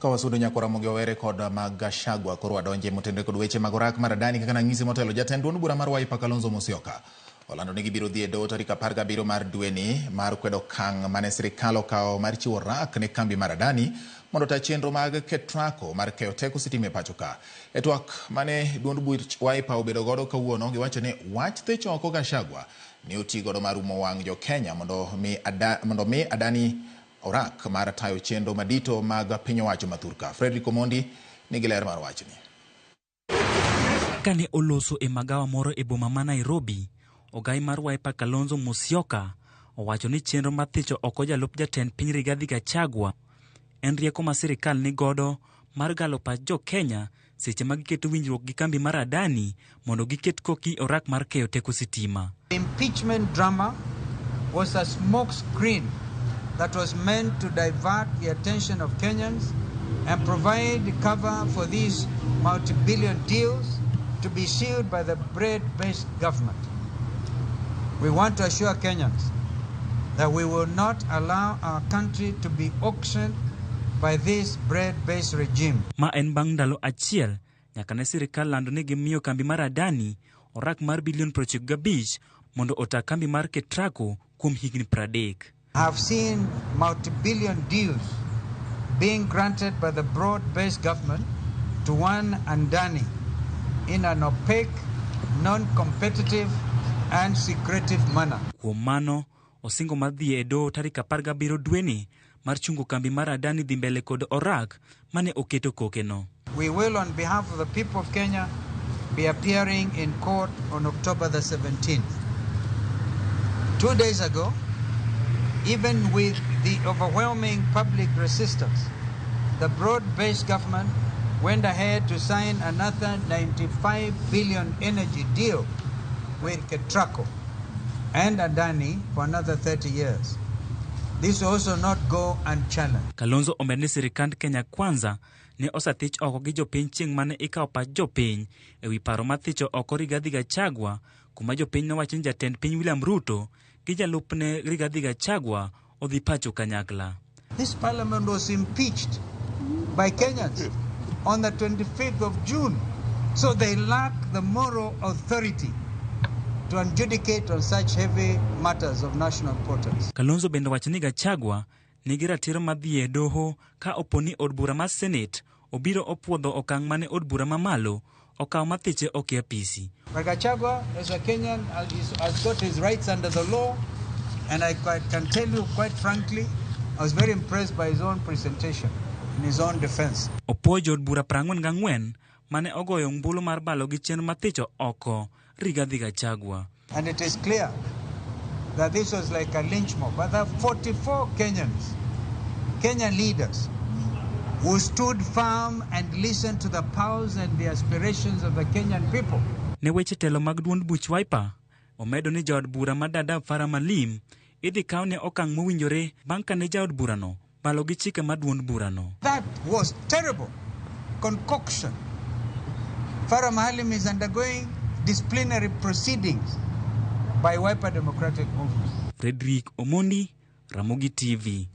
Ka wasudo nyaka Ramogi Owere kod mag Gachagua, koro wadonje motenore kod weche mag orak mar Adani. Kaka nang'isi motelo, jatend duond bura mar Wiper Kalonzo Musyoka olando ni gibiro dhi e doho tarik 17 mar dweni mar kwedo okang' mane sirikal okawo mar chiwo rak ne kambi mar Adani mondo ota chenro mag KETRACO mar keyo teko sitima e pacho ka. E twak mane duond buch Wiper obedo godo kawuono, giwacho ni wach thicho oko Gachagua ne oti godo mar umo wang' jo Kenya mondo mi Adani orak mar tayo chenro madito mag piny owacho mathurka. Frederick Omondi nigi ler mar wachni. Kane oloso e magawa moro e boma ma Nairobi, ogai mar Wiper Kalonzo Musyoka owacho ni chenro mar thicho oko jalup jatend piny Rigathi Gachagua en rieko ma sirikal ni godo mar galo pach jo Kenya seche ma giketo winjruok gi kambi mar Adani mondo giket koki orak mar keyo teko sitima. The impeachment drama was a smoke screen that was meant to divert the attention of Kenyans and provide cover for these multi-billion deals to be sealed by the bread-based government. We want to assure Kenyans that we will not allow our country to be auctioned by this bread-based regime. Ma en bang' ndalo achiel nyaka ne sirikal lando ni gimiyo kambi mar Adani orak mar bilion 95 mondo ota kambi mar KETRACO kuom higni 30. Have seen multi-billion deals being granted by the broad-based government to one Adani in an opaque, non-competitive and secretive manner. Kuom mano, osingo mar dhi e doho tarik 17 dweni mar chungo kambi mar Adani dhi mbele kod orak mane oketo kokeno. We will, on behalf of the people of Kenya, be appearing in court on October the 17th. 2 days ago, even with the overwhelming public resistance, the broad-based government went ahead to sign another 95 billion energy deal with KETRACO and Adani for another 30 years. This will also not go unchallenged. Kalonzo omed ni sirikand Kenya Kwanza ne osethich oko gi jopiny chieng' mane ikawo pach jopiny ewi paro mar thicho oko Rigathi Gachagua, kuma jopiny nowacho ni jatend piny William Ruto gi jalupne Rigathi Gachagua odhi pacho kanyakla. This parliament was impeached by Kenyans on the 25th of June. So they lack the moral authority to adjudicate on such heavy matters of national importance. Kalonzo bende owacho ni Gachagua nigi ratiro mar dhi e doho ka opo ni od bura mar Senate obiro opuodho okang' mane od bura mamalo okawo mar thiche oko e apisi. But Gachagua, as a Kenyan, has got his rights under the law, and I can tell you quite frankly, I was very impressed by his own presentation in his own defense. Opuoyo jood bura 44 mane ogoyo ombulu mar balo gi chenro mar thicho oko Rigathi Gachagua. And it is clear that this was like a lynch mob. But there are 44 Kenyans, Kenyan leaders, who stood firm and listened to the pulse and the aspirations of the Kenyan people. Ne weche telo mag duond buch Wiper, omedo ni jaod bura ma Dadaab Farah Maalim idhi kaw ne okang' mowinjore bang' kane jaod burano balo gi chike mar duond burano. That was terrible concoction. Farah Maalim is undergoing disciplinary proceedings by Wiper Democratic Movement. Frederick Omondi, Ramogi TV.